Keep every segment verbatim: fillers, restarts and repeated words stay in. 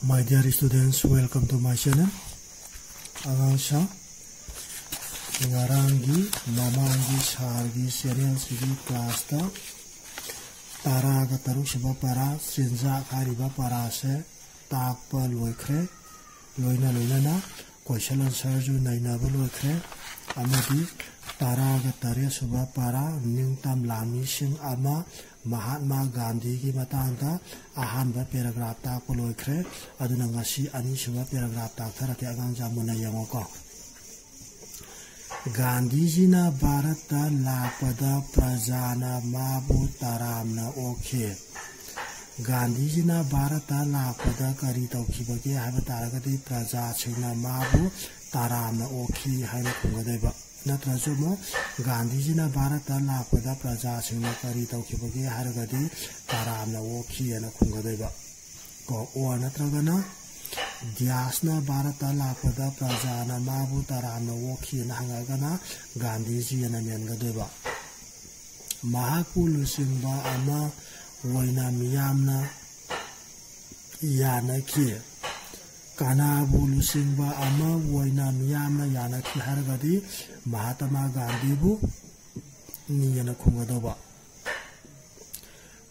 My dear students, welcome to my channel. ꯑꯉꯥꯡꯁꯥ, ꯉꯔꯥꯡꯒꯤ ꯃꯃꯥꯡꯒꯤ ꯁꯥꯔꯒꯤ ꯆꯦꯅꯦꯜꯁꯤꯒꯤ ꯀ꯭ꯂꯥꯁꯇ ꯇꯔꯥꯒ ꯇꯔꯨꯛ ꯁꯨꯕ ꯄꯔꯥ, ꯆꯤꯟꯖꯥꯛ ꯍꯥꯏꯔꯤꯕ ꯄꯔꯥꯁꯦ ꯇꯥꯛꯄ ꯂꯣꯏꯈ꯭ꯔꯦ꯫ ꯂꯣꯏꯅ ꯂꯣꯏꯅꯅ ꯀꯣꯏꯁꯟ ꯑꯟꯁꯔꯁꯨ ꯅꯩꯅꯕ ꯂꯣꯏꯈ꯭ꯔꯦ꯫ ꯑꯃꯗꯤ ꯇꯔꯥꯒ ꯇꯔꯦꯠ ꯁꯨꯕ ꯄꯔꯥ, ꯅꯤꯡꯇꯝ ꯂꯥꯟꯃꯤꯁꯤꯡ ꯑꯃ, ꯃꯍꯥꯠꯃꯥ ꯒꯥꯟꯙꯤꯒꯤ ꯃꯇꯥꯡꯗ ꯑꯍꯥꯟꯕ ꯄꯦꯔꯥꯒ꯭ꯔꯥꯐ ꯇꯥꯛꯄ ꯂꯣꯏꯈ꯭ꯔꯦ꯫ ꯑꯗꯨꯅ ꯉꯁꯤ ꯑꯅꯤꯁꯨꯕ ꯄꯦꯔꯥꯒ꯭ꯔꯥꯐ ꯇꯥꯛꯊꯔꯛꯀꯦ꯫ ꯑꯉꯥꯡꯁꯥ ꯃꯨꯟꯅ ꯌꯦꯡꯉꯣꯀꯣ꯫ ꯒꯥꯟꯙꯤꯖꯤꯅ ꯚꯥꯔꯠꯇ ꯂꯥꯛꯄꯗ ꯄ꯭ꯔꯖꯥꯅ ꯃꯥꯕꯨ ꯇꯔꯥꯝꯅ ꯑꯣꯛꯈꯤ꯫ ꯒꯥꯟꯙꯤꯖꯤꯅ ꯚꯥꯔꯠꯇ ꯂꯥꯛꯄꯗ ꯀꯔꯤ ꯇꯧꯈꯤꯕꯒꯦ ꯍꯥꯏꯕ ꯇꯥꯔꯒꯗꯤ, ꯄ꯭ꯔꯖꯥꯁꯤꯡꯅ ꯃꯥꯕꯨ ꯇꯔꯥꯝꯅ ꯑꯣꯛꯈꯤ ꯍꯥꯏꯅ ꯈꯨꯝꯒꯗꯣꯏꯕ꯫ ꯅꯠꯇ꯭ꯔꯁꯨ ꯑꯃꯨꯛ ꯒꯥꯟꯙꯤꯖꯤꯅ ꯚꯥꯔꯠꯇ ꯂꯥꯛꯄꯗ ꯄ꯭ꯔꯖꯥꯁꯤꯡꯅ ꯀꯔꯤ ꯇꯧꯈꯤꯕꯒꯦ ꯍꯥꯏꯔꯒꯗꯤ, ꯇꯔꯥꯝꯅ ꯑꯣꯛꯈꯤ ꯍꯥꯏꯅ ꯈꯨꯝꯒꯗꯣꯏꯕ꯫ ꯀꯣ, ꯑꯣꯔ ꯅꯠꯇ꯭ꯔꯒꯅ ꯗ꯭ꯌꯥꯁꯅ ꯚꯥꯔꯠꯇ ꯂꯥꯛꯄꯗ ꯄ꯭ꯔꯖꯥꯅ ꯃꯥꯕꯨ ꯇꯔꯥꯝꯅ ꯑꯣꯛꯈꯤꯅ ꯍꯪꯉꯒꯅ ꯒꯥꯟꯙꯤꯖꯤ ꯑꯅ ꯃꯦꯟꯒꯗꯣꯏꯕ꯫ ꯃꯍꯥꯛꯄꯨ ꯂꯨꯆꯤꯡꯕ ꯑꯃ ꯑꯣꯏꯅ ꯃꯤꯌꯥꯝꯅ ꯌꯥꯅꯈꯤ꯫ ꯀꯅꯥꯕꯨ ꯂꯨꯆꯤꯡꯕ ꯑꯃ ꯑꯣꯏꯅ ꯃꯤꯌꯥꯝꯅ ꯌꯥꯅꯈꯤ ꯍꯥꯏꯔꯒꯗꯤ, ꯃꯍꯥꯇꯃꯥ ꯒꯥꯟꯙꯤꯕꯨ ꯅꯤ ꯑꯅ ꯈꯨꯝꯒꯗꯧꯕ꯫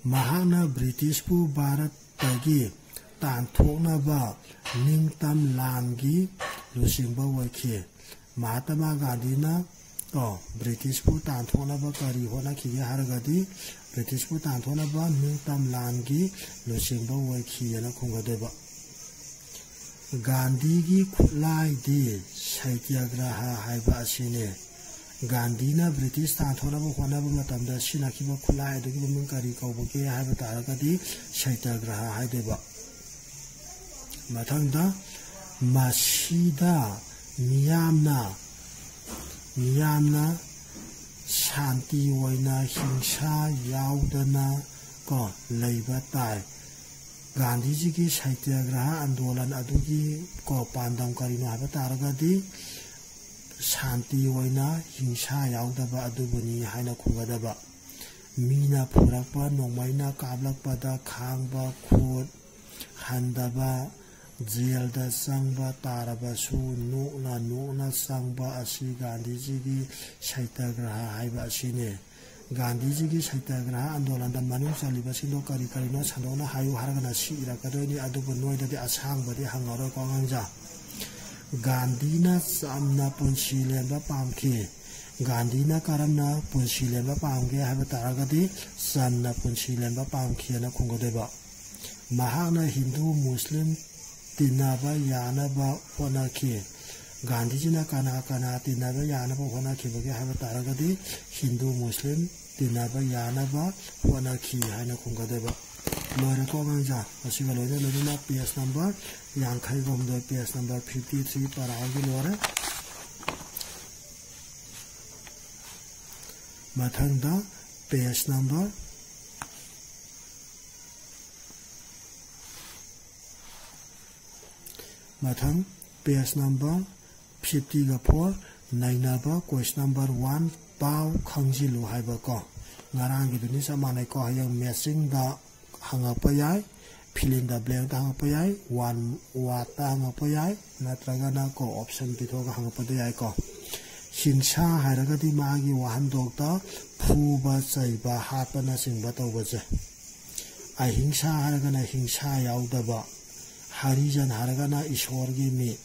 ꯃꯍꯥꯛꯅ ꯕ꯭ꯔꯤꯇꯤꯁꯄꯨ ꯚꯥꯔꯠꯇꯒꯤ ꯇꯥꯟꯊꯣꯛꯅꯕ ꯅꯤꯡꯇꯝ ꯂꯥꯟꯒꯤ ꯂꯨꯆꯤꯡꯕ ꯑꯣꯏꯈꯤ꯫ ꯃꯍꯥꯇꯃꯥ ꯒꯥꯟꯙꯤꯅ, ꯑꯣ, ꯕ꯭ꯔꯤꯇꯤꯁꯄꯨ ꯇꯥꯟꯊꯣꯛꯅꯕ ꯀꯔꯤ ꯍꯣꯠꯅꯈꯤꯒꯦ ꯍꯥꯏꯔꯒꯗꯤ, ꯕ꯭ꯔꯤꯇꯤꯁꯄꯨ ꯇꯥꯟꯊꯣꯛꯅꯕ ꯅꯤꯡꯇꯝ ꯂꯥꯟꯒꯤ ꯂꯨꯆꯤꯡꯕ ꯑꯣꯏꯈꯤꯑꯅ ꯈꯨꯝꯒꯗꯣꯏꯕ꯫ ꯒꯥꯟꯙꯤꯒꯤ ꯈꯨꯠꯂꯥꯏꯗꯤ ꯁꯩꯇ꯭ꯌꯒ꯭ꯔꯍ ꯍꯥꯏꯕ ꯑꯁꯤꯅꯤ꯫ ꯒꯥꯟꯙꯤꯅ ꯕ꯭ꯔꯤꯇꯤꯁ ꯇꯥꯟꯊꯣꯛꯅꯕ ꯍꯣꯠꯅꯕ ꯃꯇꯝꯗ ꯁꯤꯖꯤꯟꯅꯈꯤꯕ ꯈꯨꯠꯂꯥꯏ ꯑꯗꯨꯒꯤ ꯃꯃꯤꯡ ꯀꯔꯤ ꯀꯧꯕꯒꯦ ꯍꯥꯏꯕ ꯇꯥꯔꯒꯗꯤ, ꯁꯩꯇ꯭ꯌꯒ꯭ꯔꯍ ꯍꯥꯏꯗꯣꯏꯕ꯫ ꯃꯊꯪꯗ, ꯃꯁꯤꯗ ꯃꯤꯌꯥꯝꯅ, ꯃꯤꯌꯥꯝꯅ ꯁꯥꯟꯇꯤ ꯑꯣꯏꯅ ꯍꯤꯡꯁꯥ ꯌꯥꯎꯗꯅ ꯀꯣ ꯂꯩꯕ ꯇꯥꯏ꯫ ꯒꯥꯟꯙꯤꯖꯤꯒꯤ ꯁꯩꯇ꯭ꯌꯒ꯭ꯔꯍ ꯑꯟꯗꯣꯂꯟ ꯑꯗꯨꯒꯤ ꯀꯣ ꯄꯥꯟꯗꯝ ꯀꯔꯤꯅꯣ ꯍꯥꯏꯕ ꯇꯥꯔꯒꯗꯤ, ꯁꯥꯟꯇꯤ ꯑꯣꯏꯅ ꯍꯤꯡꯁꯥ ꯌꯥꯎꯗꯕ ꯑꯗꯨꯕꯨꯅꯤ ꯍꯥꯏꯅ ꯈꯨꯝꯒꯗꯕ꯫ ꯃꯤꯅ ꯐꯨꯔꯛꯄ, ꯅꯣꯡꯃꯩꯅ ꯀꯥꯞꯂꯛꯄꯗ ꯈꯥꯡꯕ ꯈꯨꯠ, ꯍꯟꯗꯕ, ꯖꯦꯜꯗ ꯆꯪꯕ ꯇꯥꯔꯕꯁꯨ ꯅꯣꯛꯅ ꯅꯣꯛꯅ ꯆꯪꯕ ꯑꯁꯤ ꯒꯥꯟꯙꯤꯖꯤꯒꯤ ꯁꯩꯇꯒ꯭ꯔꯍ ꯍꯥꯏꯕ ꯑꯁꯤꯅꯤ꯫ ꯒꯥꯟꯙꯤꯖꯤꯒꯤ ꯁꯩꯇꯒ꯭ꯔꯍ ꯑꯟꯗꯣꯂꯟꯗ ꯃꯅꯨꯡ ꯆꯜꯂꯤꯕꯁꯤꯡꯗꯣ ꯀꯔꯤ ꯀꯔꯤꯅꯣ ꯁꯟꯗꯣꯛꯅ ꯍꯥꯏꯌꯨ ꯍꯥꯏꯔꯒꯅ ꯁꯤ ꯏꯔꯛꯀꯗꯣꯏꯅꯤ, ꯑꯗꯨꯕꯨ ꯅꯣꯏꯗꯗꯤ ꯑꯁꯥꯡꯕꯗꯤ ꯍꯪꯉꯔꯣꯏꯀꯣ ꯑꯉꯥꯡꯖꯥ꯫ ꯒꯥꯟꯙꯤꯅ ꯆꯝꯅ ꯄꯨꯟꯁꯤ ꯂꯦꯟꯕ ꯄꯥꯝꯈꯤ꯫ ꯒꯥꯟꯙꯤꯅ ꯀꯔꯝꯅ ꯄꯨꯟꯁꯤ ꯂꯦꯟꯕ ꯄꯥꯝꯒꯦ ꯍꯥꯏꯕ ꯇꯥꯔꯒꯗꯤ ꯆꯝꯅ ꯄꯨꯟꯁꯤ ꯂꯦꯟꯕ ꯄꯥꯝꯈꯤꯑꯅ ꯈꯨꯝꯒꯗꯣꯏꯕ꯫ ꯃꯍꯥꯛꯅ ꯍꯤꯟꯗꯨ ꯃꯨꯁꯂꯤꯝ ꯇꯤꯟꯅꯕ ꯌꯥꯅꯕ ꯍꯣꯠꯅꯈꯤ꯫ ꯒꯥꯟꯙꯤꯖꯤꯅ ꯀꯅꯥ ꯀꯅꯥ ꯇꯤꯟꯅꯕ ꯌꯥꯅꯕ ꯍꯣꯠꯅꯈꯤꯕꯒꯦ ꯍꯥꯏꯕ ꯇꯥꯔꯒꯗꯤ ꯍꯤꯟꯗꯨ ꯃꯨꯁꯂꯤꯝ ꯇꯤꯟꯅꯕ ꯌꯥꯅꯕ ꯍꯣꯠꯅꯈꯤ ꯍꯥꯏꯅ ꯈꯨꯝꯒꯗꯣꯏꯕ꯫ ꯂꯣꯏꯔꯦꯀꯣ ꯑꯉꯥꯡꯖꯥ? ꯃꯁꯤꯒ ꯂꯣꯏꯅ ꯂꯣꯏꯅꯅ page number ꯌꯥꯡꯈꯩꯒ ꯍꯨꯝꯗꯣꯏ, page number fifty three ꯄꯔꯥꯒꯤ ꯂꯣꯏꯔꯦ꯫ ꯃꯊꯪꯗ page number ꯃꯊꯪ page number fifty-four, ꯅꯩꯅꯕ, question number one, ꯄꯥꯎ ꯈꯪꯖꯤꯜꯂꯨ ꯍꯥꯏꯕꯀꯣ꯫ ꯉꯔꯥꯡꯒꯤꯗꯨꯅꯤ, ꯆꯞ ꯃꯥꯟꯅꯩꯀꯣ꯫ ꯍꯌꯦꯡ matchingꯗ ꯍꯪꯉꯛꯄ ꯌꯥꯏ, fill in the blankꯇ ꯍꯪꯉꯛꯄ ꯌꯥꯏ, one wordꯇ ꯍꯪꯉꯛꯄ ꯌꯥꯏ, ꯅꯠꯇ꯭ꯔꯒꯅ ꯀꯣ option ꯄꯤꯊꯣꯛꯑꯒ ꯍꯪꯉꯛꯄꯗ ꯌꯥꯏꯀꯣ꯫ ꯍꯤꯡꯁꯥ ꯍꯥꯏꯔꯒꯗꯤ ꯃꯥꯒꯤ ꯋꯥꯍꯟꯊꯣꯛꯇ ꯐꯨꯕ, ꯆꯩꯕ, ꯍꯥꯠꯄꯅꯆꯤꯡꯕ ꯇꯧꯕꯁꯦ꯫ ꯑꯍꯤꯡꯁꯥ ꯍꯥꯏꯔꯒꯅ ꯍꯤꯡꯁꯥ ꯌꯥꯎꯗꯕ, ꯍꯔꯤꯖꯟ ꯍꯥꯏꯔꯒꯅ ꯏꯁꯣꯔꯒꯤ ꯃꯤ꯫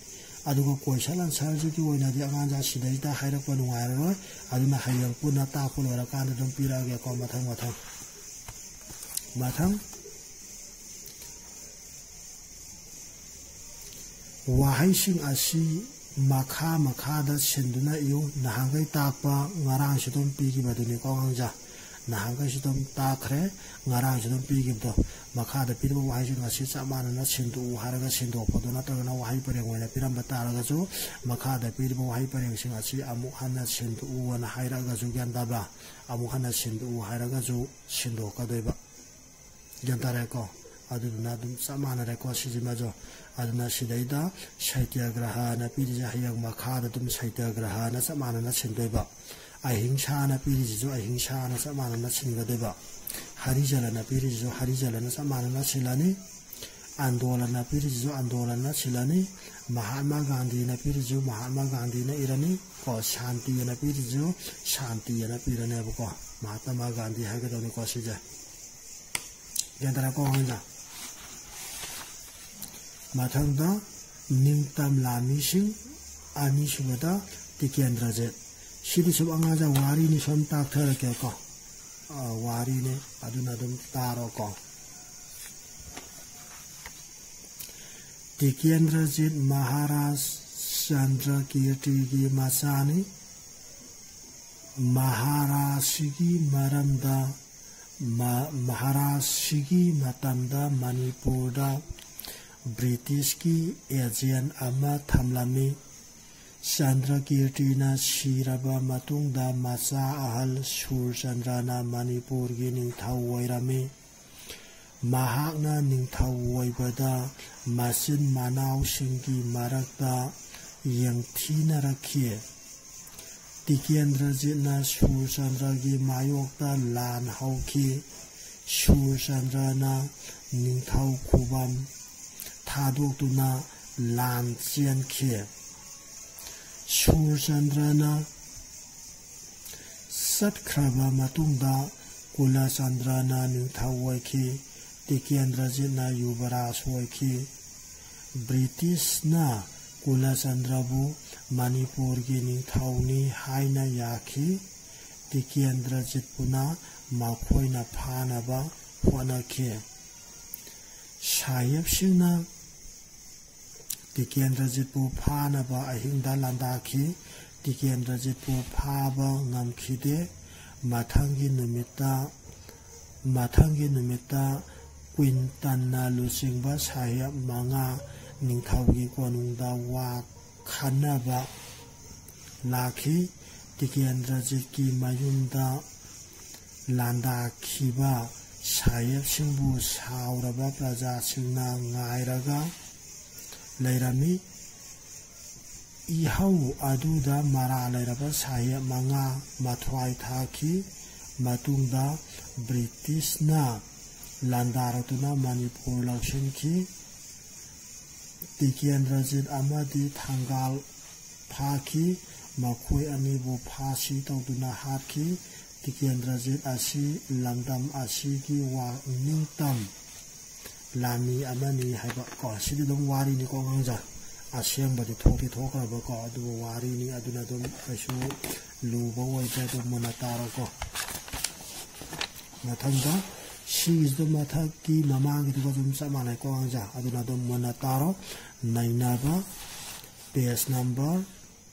ꯑꯗꯨꯒ question answerꯁꯤꯒꯤ ꯑꯣꯏꯅꯗꯤ ꯑꯉꯥꯡꯁꯦ ꯁꯤꯗꯩꯗ ꯍꯥꯏꯔꯛꯄ ꯅꯨꯡꯉꯥꯏꯔꯔꯣꯏ, ꯑꯗꯨꯅ ꯍꯌꯦꯡ ꯄꯨꯟꯅ ꯇꯥꯛꯄ ꯂꯣꯏꯔꯀꯥꯟꯗ ꯑꯗꯨꯝ ꯄꯤꯔꯛꯑꯒꯦꯀꯣ, ꯃꯊꯪ ꯃꯊꯪ꯫ ꯃꯊꯪ ꯋꯥꯍꯩꯁꯤꯡ ꯑꯁꯤ ꯃꯈꯥ ꯃꯈꯥꯗ ꯁꯤꯟꯗꯨꯅ ꯏꯌꯨ꯫ ꯅꯍꯥꯟꯈꯩ ꯇꯥꯛꯄ ꯉꯔꯥꯡꯁꯨ ꯑꯗꯨꯝ ꯄꯤꯈꯤꯕꯗꯨꯅꯤꯀꯣ ꯑꯉꯥꯡꯁꯦ꯫ ꯅꯍꯥꯟꯈꯩꯁꯨ ꯑꯗꯨꯝ ꯇꯥꯛꯈ꯭ꯔꯦ, ꯉꯔꯥꯡꯁꯨ ꯑꯗꯨꯝ ꯄꯤꯈꯤꯕꯗꯣ꯫ ꯃꯈꯥꯗ ꯄꯤꯔꯤꯕ ꯋꯥꯍꯩꯁꯤꯡ ꯑꯁꯤ ꯆꯞ ꯃꯥꯟꯅꯅ ꯁꯤꯟꯗꯣꯛꯎ ꯍꯥꯏꯔꯒ ꯁꯤꯟꯗꯣꯛꯄꯗꯣ, ꯅꯠꯇ꯭ꯔꯒꯅ ꯋꯥꯍꯩ ꯄꯔꯦꯡ ꯑꯣꯏꯅ ꯄꯤꯔꯝꯕ ꯇꯥꯔꯒꯁꯨ ꯃꯈꯥꯗ ꯄꯤꯔꯤꯕ ꯋꯥꯍꯩ ꯄꯔꯦꯡꯁꯤꯡ ꯑꯁꯤ ꯑꯃꯨꯛ ꯍꯟꯅ ꯁꯤꯟꯗꯣꯛꯎꯅ ꯍꯥꯏꯔꯛꯑꯒꯁꯨ, ꯒ꯭ꯌꯥꯟ ꯇꯥꯕ꯭ꯔꯥ? ꯑꯃꯨꯛ ꯍꯟꯅ ꯁꯤꯟꯗꯣꯛꯎ ꯍꯥꯏꯔꯒꯁꯨ ꯁꯤꯟꯗꯣꯛꯀꯗꯣꯏꯕ꯫ ꯒ꯭ꯌꯥꯟ ꯇꯥꯔꯦꯀꯣ? ꯑꯗꯨꯗꯨꯅ ꯑꯗꯨꯝ ꯆꯞ ꯃꯥꯟꯅꯔꯦꯀꯣ ꯁꯤꯁꯤꯃꯁꯨ꯫ ꯑꯗꯨꯅ ꯁꯤꯗꯩꯗ ꯁꯩꯇ꯭ꯌꯒ꯭ꯔꯍꯅ ꯄꯤꯔꯤꯁꯦ ꯍꯌꯦꯡ ꯃꯈꯥꯗ ꯑꯗꯨꯝ ꯁꯩꯇ꯭ꯌꯒ꯭ꯔꯍꯅ ꯆꯞ ꯃꯥꯟꯅꯅ ꯁꯤꯟꯗꯣꯏꯕ꯫ ꯑꯍꯤꯡꯁꯥꯅ ꯄꯤꯔꯤꯁꯤꯁꯨ ꯑꯍꯤꯡꯁꯥꯅ ꯆꯞ ꯃꯥꯟꯅꯅ ꯁꯤꯟꯒꯗꯣꯏꯕ꯫ ꯍꯔꯤꯖꯂꯅ ꯄꯤꯔꯤꯁꯤꯁꯨ ꯍꯔꯤꯖꯂꯅ ꯆꯞ ꯃꯥꯟꯅꯅ ꯁꯤꯜꯂꯅꯤ꯫ ꯑꯟꯗꯣꯂꯟꯅ ꯄꯤꯔꯤꯁꯤꯁꯨ ꯑꯟꯗꯣꯂꯟꯅ ꯁꯤꯜꯂꯅꯤ, ꯃꯍꯥꯠꯃꯥ ꯒꯥꯟꯙꯤꯅ ꯄꯤꯔꯤꯁꯤꯁꯨ ꯃꯍꯥꯠꯃꯥ ꯒꯥꯟꯙꯤꯅ ꯏꯔꯅꯤ ꯀꯣ, ꯁꯥꯟꯇꯤ ꯑꯅ ꯄꯤꯔꯤꯁꯤꯁꯨ ꯁꯥꯟꯇꯤ ꯑꯅ ꯄꯤꯔꯅꯦꯕꯀꯣ꯫ ꯃꯍꯥꯠꯃꯥ ꯒꯥꯟꯙꯤ ꯍꯥꯏꯒꯗꯧꯅꯤꯀꯣ ꯁꯤꯁꯦ꯫ ꯒ꯭ꯌꯥꯟ ꯇꯥꯔꯦꯀꯣ ꯑꯉꯥꯡꯁꯤꯡ? ꯃꯊꯪꯗ ꯅꯤꯡꯇꯝ ꯂꯥꯟꯃꯤꯁꯤꯡ, ꯑꯅꯤꯁꯨꯕꯗ ꯇꯤꯀꯦꯟꯗ꯭ꯔꯖꯤꯠ꯫ ꯁꯤꯗꯤ ꯁꯨꯝ ꯑꯉꯥꯡꯁꯤꯡ ꯋꯥꯔꯤꯅꯤ, ꯁꯨꯝ ꯇꯥꯛꯊꯔꯛꯀꯦꯀꯣ꯫ ꯑ, ꯋꯥꯔꯤꯅꯦ, ꯑꯗꯨꯅ ꯑꯗꯨꯝ ꯇꯥꯔꯣꯀꯣ꯫ ꯇꯤꯀꯦꯟꯗ꯭ꯔꯖꯤꯠ ꯃꯍꯥꯔꯥꯖ ꯆꯟꯗ꯭ꯔꯀꯤꯔꯇꯤꯒꯤ ꯃꯆꯥꯅꯤ꯫ ꯃꯍꯥꯔꯥꯖꯁꯤꯒꯤ ꯃꯔꯝꯗ, ꯃ-, ꯃꯍꯥꯔꯥꯖꯁꯤꯒꯤ ꯃꯇꯝꯗ ꯃꯅꯤꯄꯨꯔꯗ ꯕ꯭ꯔꯤꯇꯤꯁꯀꯤ ꯑꯦꯖꯦꯟ ꯑꯃ ꯊꯝꯂꯝꯃꯤ꯫ ꯆꯟꯗ꯭ꯔꯀꯤꯔꯇꯤꯅ ꯁꯤꯔꯕ ꯃꯇꯨꯡꯗ ꯃꯆꯥ ꯑꯍꯜ ꯁꯨꯔꯆꯟꯗ꯭ꯔꯅ ꯃꯅꯤꯄꯨꯔꯒꯤ ꯅꯤꯡꯊꯧ ꯑꯣꯏꯔꯝꯃꯤ꯫ ꯃꯍꯥꯛꯅ ꯅꯤꯡꯊꯧ ꯑꯣꯏꯕꯗ ꯃꯆꯤꯟ ꯃꯅꯥꯎꯁꯤꯡꯒꯤ ꯃꯔꯛꯇ ꯌꯦꯡꯊꯤꯅꯔꯛꯈꯤ꯫ ꯇꯤꯀꯦꯟꯗ꯭ꯔꯖꯤꯠꯅ ꯁꯨꯔꯆꯟꯗ꯭ꯔꯒꯤ ꯃꯥꯌꯣꯛꯇ ꯂꯥꯟ ꯍꯧꯈꯤ꯫ ꯁꯨꯔꯆꯟꯗ꯭ꯔꯅ ꯅꯤꯡꯊꯧ ꯈꯨꯕꯝ ꯊꯥꯗꯣꯛꯇꯨꯅ ꯂꯥꯟ ꯆꯦꯟꯈꯤ꯫ ꯁꯨꯔꯆꯟꯗ꯭ꯔꯅ ꯆꯠꯈ꯭ꯔꯕ ꯃꯇꯨꯡꯗ ꯀꯨꯂꯆꯟꯗ꯭ꯔꯅ ꯅꯤꯡꯊꯧ ꯑꯣꯏꯈꯤ, ꯇꯤꯀꯦꯟꯗ꯭ꯔꯖꯤꯠꯅ ꯌꯨꯕꯔꯥꯖ ꯑꯣꯏꯈꯤ꯫ ꯕ꯭ꯔꯤꯇꯤꯁꯅ ꯀꯨꯂꯆꯟꯗ꯭ꯔꯕꯨ ꯃꯅꯤꯄꯨꯔꯒꯤ ꯅꯤꯡꯊꯧꯅꯤ ꯍꯥꯏꯅ ꯌꯥꯈꯤ꯫ ꯇꯤꯀꯦꯟꯗ꯭ꯔꯖꯤꯠꯄꯨꯅ ꯃꯈꯣꯏꯅ ꯐꯥꯅꯕ ꯍꯣꯠꯅꯈꯤ꯫ ꯁꯥꯍꯦꯕꯁꯤꯡꯅ ꯇꯤꯀꯦꯟꯗ꯭ꯔꯖꯤꯠꯄꯨ ꯐꯥꯅꯕ ꯑꯍꯤꯡꯗ ꯂꯥꯟꯗꯥꯈꯤ꯫ ꯇꯤꯀꯦꯟꯗ꯭ꯔꯖꯤꯠꯄꯨ ꯐꯥꯕ ꯉꯝꯈꯤꯗꯦ꯫ ꯃꯊꯪꯒꯤ ꯅꯨꯃꯤꯠꯇ, ꯃꯊꯪꯒꯤ ꯅꯨꯃꯤꯠꯇ ꯀ꯭ꯋꯤꯟꯇꯟꯅ ꯂꯨꯆꯤꯡꯕ ꯁꯥꯍꯦꯕ ꯃꯉꯥ ꯅꯤꯡꯊꯧꯒꯤ ꯀꯣꯅꯨꯡꯗ ꯋꯥ ꯈꯟꯅꯕ ꯂꯥꯛꯈꯤ꯫ ꯇꯤꯀꯦꯟꯗ꯭ꯔꯖꯤꯠꯀꯤ ꯃꯌꯨꯝꯗ ꯂꯥꯟꯗꯥꯈꯤꯕ ꯁꯥꯍꯦꯕꯁꯤꯡꯕꯨ ꯁꯥꯎꯔꯕ ꯄ꯭ꯔꯖꯥꯁꯤꯡꯅ ꯉꯥꯏꯔꯒ ꯂꯩꯔꯝꯃꯤ꯫ ꯏꯍꯧ ꯑꯗꯨꯗ ꯃꯔꯥ ꯂꯩꯔꯕ ꯁꯥꯍꯦꯕ ꯃꯉꯥ ꯃꯊ꯭ꯋꯥꯏ ꯊꯥꯈꯤ꯫ ꯃꯇꯨꯡꯗ ꯕ꯭ꯔꯤꯇꯤꯁꯅ ꯂꯥꯟꯗꯥꯔꯛꯇꯨꯅ ꯃꯅꯤꯄꯨꯔ ꯂꯧꯁꯤꯟꯈꯤ꯫ ꯇꯤꯀꯦꯟꯗ꯭ꯔꯖꯤꯠ ꯑꯃꯗꯤ ꯊꯪꯒꯥꯜ ꯐꯥꯈꯤ꯫ ꯃꯈꯣꯏ ꯑꯅꯤꯕꯨ ꯐꯥꯁꯤ ꯇꯧꯗꯨꯅ ꯍꯥꯠꯈꯤ꯫ ꯇꯤꯀꯦꯟꯗ꯭ꯔꯖꯤꯠ ꯑꯁꯤ ꯂꯝꯗꯝ ꯑꯁꯤꯒꯤ ꯋꯥ-, ꯅꯤꯡꯇꯝ ꯂꯥꯟꯃꯤ ꯑꯃꯅꯤ ꯍꯥꯏꯕ ꯀꯣ, ꯁꯤꯗꯤ ꯑꯗꯨꯝ ꯋꯥꯔꯤꯅꯤꯀꯣ ꯑꯉꯥꯡꯁꯦ꯫ ꯑꯁꯦꯡꯕꯗꯤ ꯊꯣꯛꯇꯤ ꯊꯣꯛꯈ꯭ꯔꯕꯀꯣ, ꯑꯗꯨꯕꯨ ꯋꯥꯔꯤꯅꯤ, ꯑꯗꯨꯅ ꯑꯗꯨꯝ ꯀꯩꯁꯨ ꯂꯨꯕ ꯑꯣꯏꯗ꯭ꯔꯦ, ꯑꯗꯨꯝ ꯃꯨꯟꯅ ꯇꯥꯔꯣꯀꯣ꯫ ꯃꯊꯪꯗ ꯁꯤꯒꯤꯁꯤꯗ ꯃꯊꯛꯀꯤ ꯃꯃꯥꯡꯒꯤꯗꯨꯒ ꯑꯗꯨꯝ ꯆꯞ ꯃꯥꯟꯅꯩꯀꯣ ꯑꯉꯥꯡꯁꯦ, ꯑꯗꯨꯅ ꯑꯗꯨꯝ ꯃꯨꯟꯅ ꯇꯥꯔꯣ꯫ ꯅꯩꯅꯕ, page number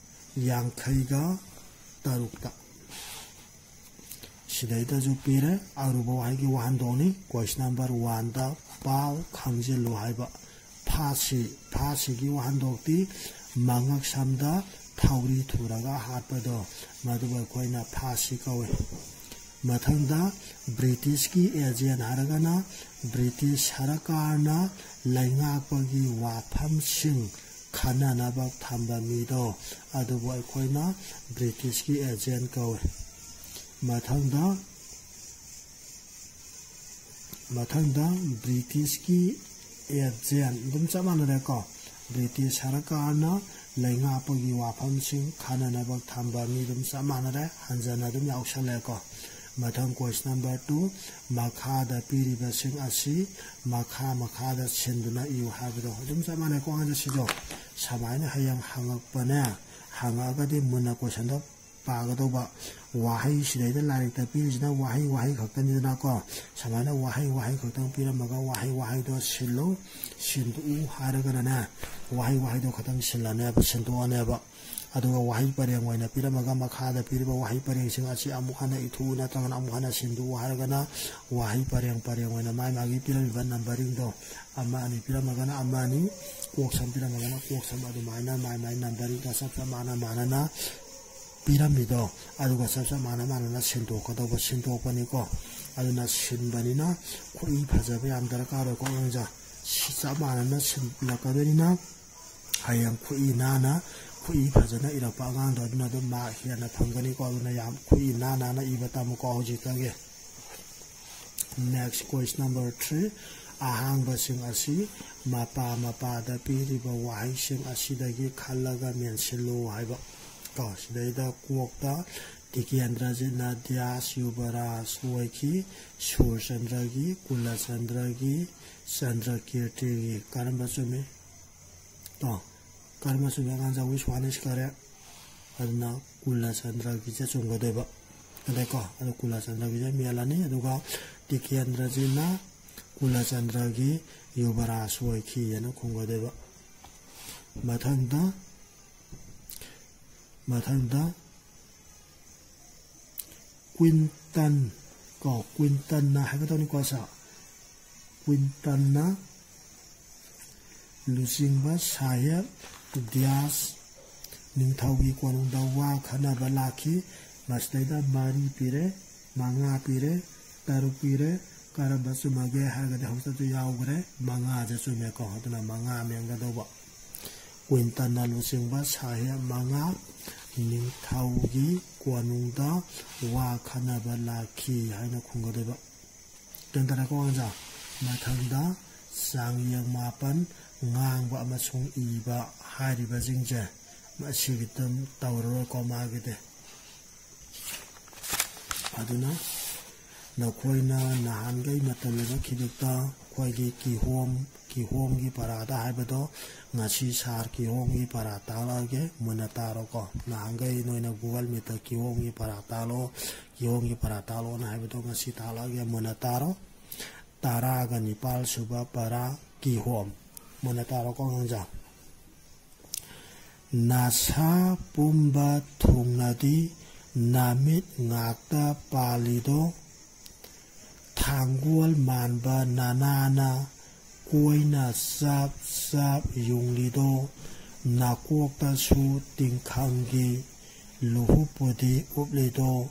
ꯌꯥꯡꯈꯩꯒ ꯇꯔꯨꯛꯇ꯫ ꯁꯤꯗꯩꯗꯁꯨ ꯄꯤꯔꯦ, ꯑꯔꯨꯕ ꯋꯥꯍꯩꯒꯤ ꯋꯥꯍꯟꯊꯣꯛꯅꯤ꯫ Question number one ꯗ ꯄꯥꯎ ꯈꯪꯖꯤꯜꯂꯨ ꯍꯥꯏꯕ꯫ ꯐꯥꯁꯤ, ꯐꯥꯁꯤꯒꯤ ꯋꯥꯍꯟꯊꯣꯛꯇꯤ ꯃꯉꯛ ꯁꯝꯗ ꯊꯧꯔꯤ ꯊꯨꯔꯒ ꯍꯥꯠꯄꯗꯣ, ꯃꯗꯨꯕꯨ ꯑꯩꯈꯣꯏꯅ ꯐꯥꯁꯤ ꯀꯧꯏ꯫ ꯃꯊꯪꯗ ꯕ꯭ꯔꯤꯇꯤꯁꯀꯤ agent ꯍꯥꯏꯔꯒꯅ ꯕ꯭ꯔꯤꯇꯤꯁ ꯁꯔꯀꯥꯔꯅ ꯂꯩꯉꯥꯛꯄꯒꯤ ꯋꯥꯐꯝꯁꯤꯡ ꯈꯟꯅꯅꯕ ꯊꯝꯕ ꯃꯤꯗꯣ, ꯑꯗꯨꯕꯨ ꯑꯩꯈꯣꯏꯅ ꯕ꯭ꯔꯤꯇꯤꯁꯀꯤ agent ꯀꯧꯏ꯫ ꯃꯊꯪꯗ, ꯃꯊꯪꯗ ꯕ꯭ꯔꯤꯇꯤꯁꯀꯤ agent ꯑꯗꯨꯝ ꯆꯞ ꯃꯥꯟꯅꯔꯦꯀꯣ꯫ ꯕ꯭ꯔꯤꯇꯤꯁ ꯁꯔꯀꯥꯔꯅ ꯂꯩꯉꯥꯛꯄꯒꯤ ꯋꯥꯐꯝꯁꯤꯡ ꯈꯟꯅꯅꯕ ꯊꯝꯕ ꯃꯤ ꯑꯗꯨꯝ ꯆꯞ ꯃꯥꯟꯅꯔꯦ, ꯍꯟꯖꯟꯅ ꯑꯗꯨꯝ ꯌꯥꯎꯁꯜꯂꯦꯀꯣ꯫ ꯃꯊꯪ question number two, ꯃꯈꯥꯗ ꯄꯤꯔꯤꯕꯁꯤꯡ ꯑꯁꯤ ꯃꯈꯥ ꯃꯈꯥꯗ ꯁꯤꯟꯗꯨꯅ ꯏꯌꯨ ꯍꯥꯏꯕꯗꯣ ꯑꯗꯨꯝ ꯆꯞ ꯃꯥꯟꯅꯩꯀꯣ꯫ ꯑꯉꯥꯡꯁꯦ ꯁꯤꯁꯨ ꯁꯨꯃꯥꯏꯅ ꯍꯌꯦꯡ ꯍꯪꯉꯛꯄꯅꯦ, ꯍꯪꯉꯛꯑꯒꯗꯤ ꯃꯨꯟꯅ questionꯗꯣ ꯄꯥꯒꯗꯧꯕ꯫ ꯋꯥꯍꯩ ꯁꯤꯗꯩꯗ ꯂꯥꯏꯔꯤꯛꯇ ꯄꯤꯔꯤꯁꯤꯅ ꯋꯥꯍꯩ ꯋꯥꯍꯩ ꯈꯛꯇꯅꯤꯗꯅꯀꯣ꯫ ꯁꯨꯃꯥꯏꯅ ꯋꯥꯍꯩ ꯋꯥꯍꯩ ꯈꯛꯇꯪ ꯄꯤꯔꯝꯃꯒ ꯋꯥꯍꯩ ꯋꯥꯍꯩꯗꯣ ꯁꯤꯜꯂꯨ, ꯁꯤꯟꯗꯣꯛꯎ ꯍꯥꯏꯔꯒꯅꯅꯦ, ꯋꯥꯍꯩ ꯋꯥꯍꯩꯗꯣ ꯈꯛꯇꯪ ꯁꯤꯜꯂꯅꯦꯕ, ꯁꯤꯟꯗꯣꯛꯑꯅꯦꯕ꯫ ꯑꯗꯨꯒ ꯋꯥꯍꯩ ꯄꯔꯦꯡ ꯑꯣꯏꯅ ꯄꯤꯔꯝꯃꯒ ꯃꯈꯥꯗ ꯄꯤꯔꯤꯕ ꯋꯥꯍꯩ ꯄꯔꯦꯡꯁꯤꯡ ꯑꯁꯤ ꯑꯃꯨꯛ ꯍꯟꯅ ꯏꯊꯣꯛꯎ ꯅꯠꯇ꯭ꯔꯒꯅ ꯑꯃꯨꯛ ꯍꯟꯅ ꯁꯤꯟꯗꯣꯛꯎ ꯍꯥꯏꯔꯒꯅ ꯋꯥꯍꯩ ꯄꯔꯦꯡ ꯄꯔꯦꯡ ꯑꯣꯏꯅ ꯃꯥꯏ ꯃꯥꯒꯤ ꯄꯤꯔꯝꯃꯤꯕ numberingꯗꯣ ꯑꯃ ꯑꯅꯤ ꯄꯤꯔꯝꯃꯒꯅ ꯑꯃ ꯑꯅꯤ, ꯀꯣꯛ ꯁꯝ ꯄꯤꯔꯝꯃꯒꯅ ꯀꯣꯛ ꯁꯝ, ꯑꯗꯨꯃꯥꯏꯅ ꯃꯥꯏ ꯃꯥꯏ numberingꯒ ꯆꯞ ꯆꯞ ꯃꯥꯟꯅ ꯃꯥꯟꯅꯅ ꯄꯤꯔꯝꯃꯤꯗꯣ, ꯑꯗꯨꯒ ꯆꯞ ꯆꯞ ꯃꯥꯟꯅ ꯃꯥꯟꯅꯅ ꯁꯤꯟꯗꯣꯛꯀꯗꯧꯕ, ꯁꯤꯟꯗꯣꯛꯄꯅꯤꯀꯣ꯫ ꯑꯗꯨꯅ ꯁꯤꯟꯕꯅꯤꯅ ꯈꯨꯠꯏ ꯐꯖꯕ ꯌꯥꯝ ꯗꯔꯀꯥꯔ ꯑꯣꯏꯀꯣ ꯑꯉꯥꯡꯁꯦ꯫ ꯁꯤ ꯆꯞ ꯃꯥꯟꯅꯅ ꯁꯤꯜꯂꯛꯀꯗꯣꯏꯅꯤꯅ ꯍꯌꯦꯡ ꯈꯨꯠꯏ ꯅꯥꯟꯅ, ꯈꯨꯠꯏ ꯐꯖꯅ ꯏꯔꯛꯄ ꯑꯉꯥꯡꯗꯣ ꯑꯗꯨꯅ ꯑꯗꯨꯝ mark ꯍꯦꯟꯅ ꯐꯪꯒꯅꯤꯀꯣ꯫ ꯑꯗꯨꯅ ꯌꯥꯝ ꯈꯨꯠꯏ ꯅꯥꯟ ꯅꯥꯟꯅ ꯏꯕ ꯇꯝꯃꯨꯀꯣ ꯍꯧꯖꯤꯛꯇꯒꯤ꯫ Next, question number three. ꯑꯍꯥꯡꯕꯁꯤꯡ ꯑꯁꯤ ꯃꯄꯥ ꯃꯄꯥꯗ ꯄꯤꯔꯤꯕ ꯋꯥꯍꯩꯁꯤꯡ ꯑꯁꯤꯗꯒꯤ ꯈꯜꯂꯒ ꯃꯦꯟꯁꯤꯜꯂꯨ ꯍꯥꯏꯕ꯫ ꯀꯣ, ꯁꯤꯗꯩꯗ ꯀꯣꯛꯇ ꯇꯤꯀꯦꯟꯗ꯭ꯔꯖꯤꯠꯅ ꯗ꯭ꯌꯥꯁ ꯌꯨꯕꯔꯥꯖ ꯑꯣꯏꯈꯤ, ꯁꯨꯔꯆꯟꯗ꯭ꯔꯒꯤ, ꯀꯨꯂꯆꯟꯗ꯭ꯔꯒꯤ, ꯆꯟꯗ꯭ꯔꯀꯤꯔꯇꯤꯒꯤ꯫ ꯀꯔꯝꯕ ꯆꯨꯝꯃꯤ? ꯀꯣ, ꯀꯔꯝꯕ ꯆꯨꯝꯃꯤ? ꯑꯉꯥꯡꯖꯥꯎꯒꯤ ꯁ꯭ꯋꯥꯅꯤꯁ ꯀꯔꯦ꯫ ꯑꯗꯨꯅ ꯀꯨꯂꯆꯟꯗ꯭ꯔꯒꯤꯁꯦ ꯆꯨꯝꯒꯗꯣꯏꯕ꯫ ꯑꯗꯩꯀꯣ, ꯑꯗꯨ ꯀꯨꯂꯆꯟꯗ꯭ꯔꯒꯤꯁꯦ ꯃꯦꯜꯂꯅꯤ꯫ ꯑꯗꯨꯒ ꯇꯤꯀꯦꯟꯗ꯭ꯔꯖꯤꯠꯅ ꯀꯨꯂꯆꯟꯗ꯭ꯔꯒꯤ ꯌꯨꯕꯔꯥꯖ ꯑꯣꯏꯈꯤꯑꯅ ꯈꯨꯝꯒꯗꯣꯏꯕ꯫ ꯃꯊꯪꯗ, ꯃꯊꯪꯗ ꯀ꯭ꯋꯤꯟꯇꯟ, ꯀꯣ, ꯀ꯭ꯋꯤꯟꯇꯟꯅ ꯍꯥꯏꯒꯗꯧꯅꯤꯀꯣ ꯁꯥ꯫ ꯀ꯭ꯋꯤꯟꯇꯟꯅ ꯂꯨꯆꯤꯡꯕ ꯁꯥꯍꯦꯕ ꯗ꯭ꯌꯥꯁ ꯅꯤꯡꯊꯧꯒꯤ ꯀꯣꯅꯨꯡꯗ ꯋꯥ ꯈꯟꯅꯕ ꯂꯥꯛꯈꯤ꯫ ꯃꯁꯤꯗꯩꯗ ꯃꯔꯤ ꯄꯤꯔꯦ, ꯃꯉꯥ ꯄꯤꯔꯦ, ꯇꯔꯨꯛ ꯄꯤꯔꯦ꯫ ꯀꯔꯝꯕ ꯆꯨꯝꯃꯒꯦ ꯍꯥꯏꯔꯒꯗꯤ ꯍꯧꯖꯤꯛꯇꯁꯨ ꯌꯥꯎꯈ꯭ꯔꯦ, ꯃꯉꯥꯁꯦ ꯆꯨꯝꯃꯦꯀꯣ꯫ ꯑꯗꯨꯅ ꯃꯉꯥ ꯃꯦꯟꯒꯗꯧꯕ꯫ ꯀ꯭ꯋꯤꯟꯇꯟꯅ ꯂꯨꯆꯤꯡꯕ ꯁꯥꯍꯦꯕ ꯃꯉꯥ ꯅꯤꯡꯊꯧꯒꯤ ꯀꯣꯅꯨꯡꯗ ꯋꯥ ꯈꯟꯅꯕ ꯂꯥꯛꯈꯤ ꯍꯥꯏꯅ ꯈꯨꯝꯒꯗꯣꯏꯕ꯫ ꯒ꯭ꯌꯥꯟ ꯇꯥꯔꯦꯀꯣ ꯑꯉꯥꯡꯁꯥ? ꯃꯊꯪꯗ ꯆꯥꯡꯌꯦꯡ ꯃꯥꯄꯟ ꯉꯥꯡꯕ ꯑꯃꯁꯨꯡ ꯏꯕ ꯍꯥꯏꯔꯤꯕꯁꯤꯡꯁꯦ ꯃꯁꯤꯒꯤꯗ ꯇꯧꯔꯔꯣꯏꯀꯣ ꯃꯥꯒꯤꯗꯤ꯫ ꯑꯗꯨꯅ ꯅꯈꯣꯏꯅ ꯅꯍꯥꯟꯈꯩ ꯃꯇꯝ ꯂꯩꯕ ꯈꯤꯗꯨꯛꯇ ꯑꯩꯈꯣꯏꯒꯤ ꯀꯤꯍꯣꯝ, ꯀꯤꯍꯣꯝꯒꯤ ꯄꯔꯥꯗ ꯍꯥꯏꯕꯗꯣ ꯉꯁꯤ ꯁꯥꯔ ꯀꯤꯍꯣꯝꯒꯤ ꯄꯔꯥ ꯇꯥꯛꯂꯛꯑꯒꯦ, ꯃꯨꯟꯅ ꯇꯥꯔꯣꯀꯣ꯫ ꯅꯍꯥꯟꯈꯩ ꯅꯣꯏꯅ Google Meetꯇ ꯀꯤꯍꯣꯝꯒꯤ ꯄꯔꯥ ꯇꯥꯛꯂꯣ, ꯀꯤꯍꯣꯝꯒꯤ ꯄꯔꯥ ꯇꯥꯛꯂꯣꯅ ꯍꯥꯏꯕꯗꯣ ꯉꯁꯤ ꯇꯥꯛꯂꯛꯑꯒꯦ, ꯃꯨꯟꯅ ꯇꯥꯔꯣ꯫ ꯇꯔꯥꯒ ꯅꯤꯄꯥꯜ ꯁꯨꯕ ꯄꯔꯥ, ꯀꯤꯍꯣꯝ꯫ ꯃꯨꯟꯅ ꯇꯥꯔꯣꯀꯣ ꯑꯉꯥꯡꯁꯥ꯫ ꯅꯁꯥ ꯄꯨꯝꯕ ꯊꯨꯡꯅꯗꯤ ꯅꯃꯤꯠ ꯉꯥꯛꯇ ꯄꯥꯜꯂꯤꯗꯣ, ꯊꯥꯡꯒꯣꯜ ꯃꯥꯟꯕ ꯅꯅꯥꯅ ꯀꯣꯏꯅ ꯆꯞ ꯆꯞ ꯌꯨꯡꯂꯤꯗꯣ, ꯅꯀꯣꯛꯇꯁꯨ ꯇꯤꯡꯈꯪꯒꯤ ꯂꯨꯍꯨꯞꯄꯨꯗꯤ ꯎꯞꯂꯤꯗꯣ,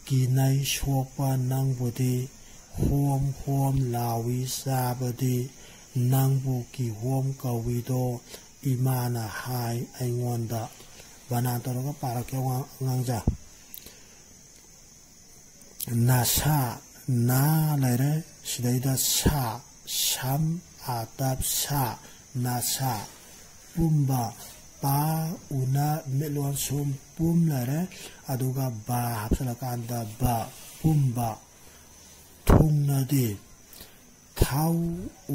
ꯀꯤꯅꯩ ꯁꯣꯛꯄ ꯅꯪꯕꯨꯗꯤ ꯍꯣꯝ ꯍꯣꯝ ꯂꯥꯎꯏ ꯆꯥꯕꯗꯤ, ꯅꯪꯕꯨ ꯀꯤꯍꯣꯝ ꯀꯧꯏꯗꯣ ꯏꯃꯥꯅ ꯍꯥꯏ ꯑꯩꯉꯣꯟꯗ꯫ ꯕꯅꯥꯟ ꯇꯧꯔꯒ ꯄꯥꯔꯛꯀꯦ ꯑꯉꯥꯡ-, ꯑꯉꯥꯡꯖꯥ꯫ ꯅꯁꯥ, ꯅ ꯂꯩꯔꯦ꯫ ꯁꯤꯗꯩꯗ ꯁꯥ, ꯁꯝ, ꯑꯥꯇꯞ ꯁꯥ, ꯅꯁꯥ꯫ ꯄꯨꯝꯕ, ꯄ ꯎꯅ ꯃꯤꯠ ꯂꯣꯟꯁꯨꯝ ꯄꯨꯝ ꯂꯩꯔꯦ꯫ ꯑꯗꯨꯒ ꯕ ꯍꯥꯞꯆꯤꯜꯂꯀꯥꯟꯗ ꯕ, ꯄꯨꯝꯕ꯫ ꯊꯨꯡꯅꯗꯤ, ꯊꯧ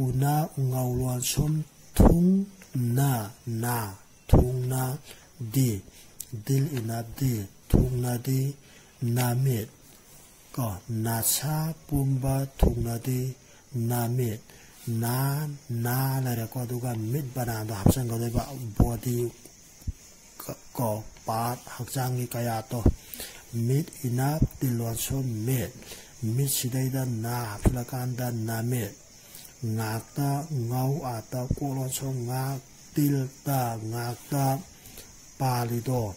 ꯎꯅ ꯉꯧ ꯂꯣꯟꯁꯨꯝ ꯊꯨꯡ ꯅ, ꯅ꯫ ꯊꯨꯡꯅꯗꯤ, ꯗꯤꯜ ꯏꯅꯞ ꯗꯤ꯫ ꯊꯨꯡꯅꯗꯤ ꯅꯃꯤꯠ꯫ ꯀꯣ, ꯅꯁꯥ ꯄꯨꯝꯕ ꯊꯨꯡꯅꯗꯤ ꯅꯃꯤꯠ꯫ ꯅꯥ, ꯅꯥ ꯂꯩꯔꯦꯀꯣ꯫ ꯑꯗꯨꯒ ꯃꯤꯠ ꯕꯅꯥꯟꯗꯣ ꯍꯥꯞꯆꯤꯟꯒꯗꯣꯏꯕ꯫ ꯕꯣꯗꯤ ꯀ-, ꯀꯣ, ꯄꯥꯔꯠ, ꯍꯛꯆꯥꯡꯒꯤ ꯀꯌꯥꯠꯇꯣ꯫ ꯃꯤꯠ ꯏꯅꯞ ꯇꯤꯜ ꯂꯣꯟꯁꯨꯝ ꯃꯤꯠ꯫ ꯃꯤꯠꯁꯤꯗꯩꯗ ꯅꯥ ꯍꯥꯞꯆꯤꯜꯂꯀꯥꯟꯗ ꯅꯃꯤꯠ꯫ ꯉꯥꯛꯇ, ꯉꯧ ꯑꯥꯇꯞ ꯀꯣꯛ ꯂꯣꯟꯁꯨꯝ ꯉꯥꯛ, ꯇꯤꯜ ꯇ, ꯉꯥꯛꯇ꯫ ꯄꯥꯜꯂꯤꯗꯣ꯫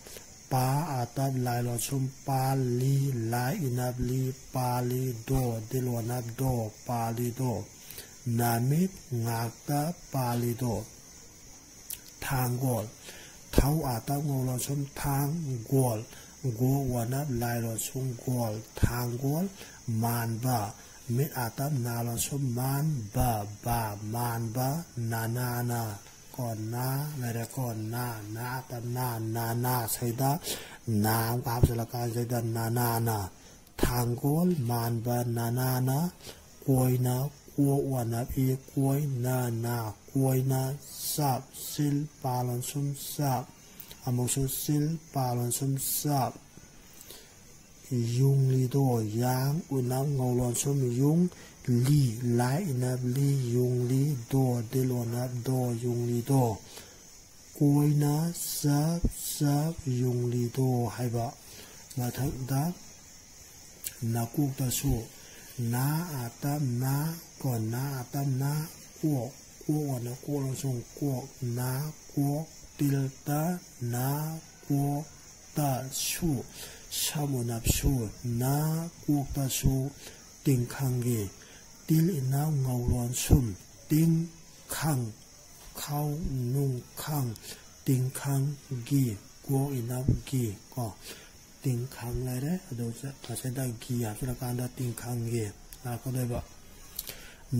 ꯄꯥ ꯑꯥꯇꯞ ꯂꯥꯏ ꯂꯣꯟꯁꯨꯝ ꯄꯥꯜꯂꯤ, ꯂꯥꯏ ꯏꯅꯞ ꯂꯤ, ꯄꯥꯜꯂꯤꯗꯣ, ꯗꯤꯜ ꯑꯣꯅꯞ ꯗꯣ, ꯄꯥꯜꯂꯤꯗꯣ꯫ ꯅꯃꯤꯠ ꯉꯥꯛꯇ ꯄꯥꯜꯂꯤꯗꯣ꯫ ꯊꯥꯡꯒꯣꯜ꯫ ꯊꯧ ꯑꯥꯇꯞ ꯉꯧ ꯂꯣꯟꯁꯨꯝ ꯊꯥꯡ, ꯒꯣꯜ꯫ ꯒꯣ ꯑꯣꯅꯞ ꯂꯥꯏ ꯂꯣꯟꯁꯨꯝ ꯒꯣꯜ꯫ ꯊꯥꯡꯒꯣꯜ ꯃꯥꯟꯕ꯫ ꯃꯤꯠ ꯑꯥꯇꯞ ꯅꯥ ꯂꯣꯟꯁꯨꯝ ꯃꯥꯟ, ꯕ, ꯕ, ꯃꯥꯟꯕ, ꯅꯅꯥꯅ꯫ ꯀꯣ, ꯅꯥ ꯂꯩꯔꯦꯀꯣ꯫ ꯅꯥ, ꯅꯥ ꯑꯥꯇꯞ ꯅꯥ, ꯅꯅꯥ꯫ ꯁꯤꯗ ꯅꯥ ꯑꯃꯨꯛꯀ ꯍꯥꯞꯆꯤꯜꯂꯀꯥꯟꯁꯤꯗ ꯅꯅꯥꯅ꯫ ꯊꯥꯡꯒꯣꯜ ꯃꯥꯟꯕ ꯅꯅꯥꯅ꯫ ꯀꯣꯏꯅ, ꯀꯣꯛ ꯑꯣꯅꯞ ꯏ, ꯀꯣꯏ, ꯅ, ꯅ, ꯀꯣꯏꯅ꯫ ꯆꯞ, ꯆꯤꯜ, ꯄꯥ ꯂꯣꯟꯁꯨꯝ ꯆꯞ꯫ ꯑꯃꯨꯛꯁꯨ ꯆꯤꯜ, ꯄꯥ ꯂꯣꯟꯁꯨꯝ ꯆꯞ꯫ ꯌꯨꯡꯂꯤꯗꯣ, ꯌꯥꯡ ꯎꯅꯞ ꯉꯧ ꯂꯣꯟꯁꯨꯝ ꯌꯨꯡ, ꯂꯤ, ꯂꯥꯏ ꯏꯅꯞ ꯂꯤ, ꯌꯨꯡꯂꯤ, ꯗꯣ, ꯗꯤꯜ ꯑꯣꯅꯞ ꯗꯣ, ꯌꯨꯡꯂꯤꯗꯣ꯫ ꯀꯣꯏꯅ ꯆꯞ ꯆꯞ ꯌꯨꯡꯂꯤꯗꯣ ꯍꯥꯏꯕ꯫ ꯃꯊꯪꯗ ꯅꯀꯣꯛꯇꯁꯨ꯫ ꯅꯥ ꯑꯥꯇꯞ ꯅꯥ, ꯀꯣ, ꯅꯥ ꯑꯥꯇꯞ ꯅꯥ, ꯀꯣꯛ꯫ ꯀꯣꯛ ꯑꯣꯅꯞ ꯀꯣꯛ ꯂꯣꯟꯁꯨꯝ ꯀꯣꯛ꯫ ꯅꯥ ꯀꯣꯛ, ꯇꯤꯜ ꯇ, ꯅꯥ ꯀꯣꯛ ꯇ ꯁꯨ꯫ ꯁꯝ ꯎꯅꯞ ꯁꯨ꯫ ꯅꯥ ꯀꯣꯛꯇꯁꯨ꯫ ꯇꯤꯡꯈꯪꯒꯤ꯫ ꯇꯤꯜ ꯏꯅꯞ ꯉꯧ ꯂꯣꯟꯁꯨꯝ꯫ ꯇꯤꯡ ꯈꯪ꯫ ꯈꯧ ꯅꯨꯡ ꯈꯪ꯫ ꯇꯤꯡꯈꯪꯒꯤ꯫ ꯀꯣꯛ ꯏꯅꯞ ꯒꯤ꯫ ꯀꯣ꯫ ꯇꯤꯡꯈꯪ ꯂꯩꯔꯦ꯫ ꯑꯗꯨ ꯉꯁꯥꯏꯗ ꯒꯤ ꯍꯥꯞꯆꯤꯜꯂꯀꯥꯟꯗ ꯇꯤꯡꯈꯪꯒꯤ ꯂꯥꯛꯀꯗꯣꯏꯕ꯫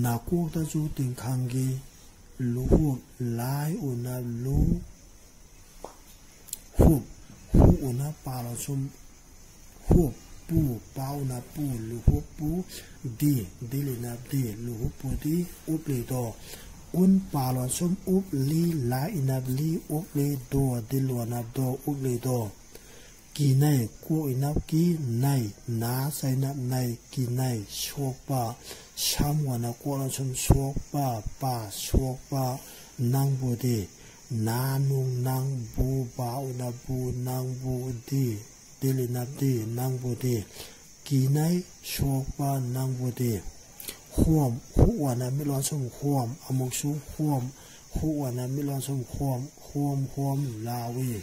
ꯅꯥꯀꯣꯛꯇꯁꯨ ꯇꯤꯡꯈꯪꯒꯤ ꯂꯨꯍꯨꯞ, ꯂꯥꯏ ꯎꯅ ꯂꯨ, ꯍꯨꯞ, ꯍꯨ ꯎꯅ ꯄꯥ ꯂꯣꯟꯁꯨꯝ ꯍꯨꯞ, ꯄꯨ, ꯄꯥ ꯎꯅ ꯄꯨ, ꯂꯨꯍꯨꯞ ꯄꯨ, ꯗꯤ, ꯗꯤꯜ ꯏꯅꯞ ꯗꯤ, ꯂꯨꯍꯨꯞ ꯄꯨ ꯗꯤ, ꯎꯞꯂꯤꯗꯣ꯫ ꯎꯟ ꯄꯥ ꯂꯣꯟꯁꯨꯝ ꯎꯞ, ꯂꯤ, ꯂꯥꯏ ꯏꯅꯞ ꯂꯤ, ꯎꯞꯂꯤ, ꯗꯣ, ꯗꯤꯜ ꯂꯣꯟꯅꯞ ꯗꯣ, ꯎꯞꯂꯤꯗꯣ꯫ ꯀꯤꯅꯩ, ꯀꯣꯛ ꯏꯅꯞ ꯀꯤ, ꯅꯩ, ꯅꯥ ꯆꯩꯅꯞ ꯅꯩ, ꯀꯤꯅꯩ, ꯁꯣꯛꯄ, ꯁꯝ ꯋꯥꯅ ꯀꯣꯛꯅ ꯁꯨꯝ ꯁꯣꯛꯄ, ꯄꯥ, ꯁꯣꯛꯄ, ꯅꯪꯕꯨꯗꯤ, ꯅꯥ ꯅꯨꯡ ꯅꯪ, ꯕꯨ, ꯕꯥ ꯎꯅ ꯕꯨ, ꯅꯪꯕꯨꯗꯤ, ꯗꯤꯜ ꯏꯅꯞ ꯗꯤ, ꯅꯪꯕꯨꯗꯤ, ꯀꯤꯅꯩ, ꯁꯣꯛꯄ, ꯅꯪꯕꯨꯗꯤ꯫ ꯍꯣꯝ, ꯍꯨꯛ ꯋꯥꯅ ꯃꯤꯠ ꯂꯣꯟꯁꯨꯝ ꯍꯣꯝ, ꯑꯃꯨꯛꯁꯨ ꯍꯣꯝ, ꯍꯨꯛ ꯋꯥꯅ ꯃꯤꯠ ꯂꯣꯟꯁꯨꯝ ꯍꯣꯝ, ꯍꯣꯝ, ꯍꯣꯝ ꯂꯥꯎꯏ꯫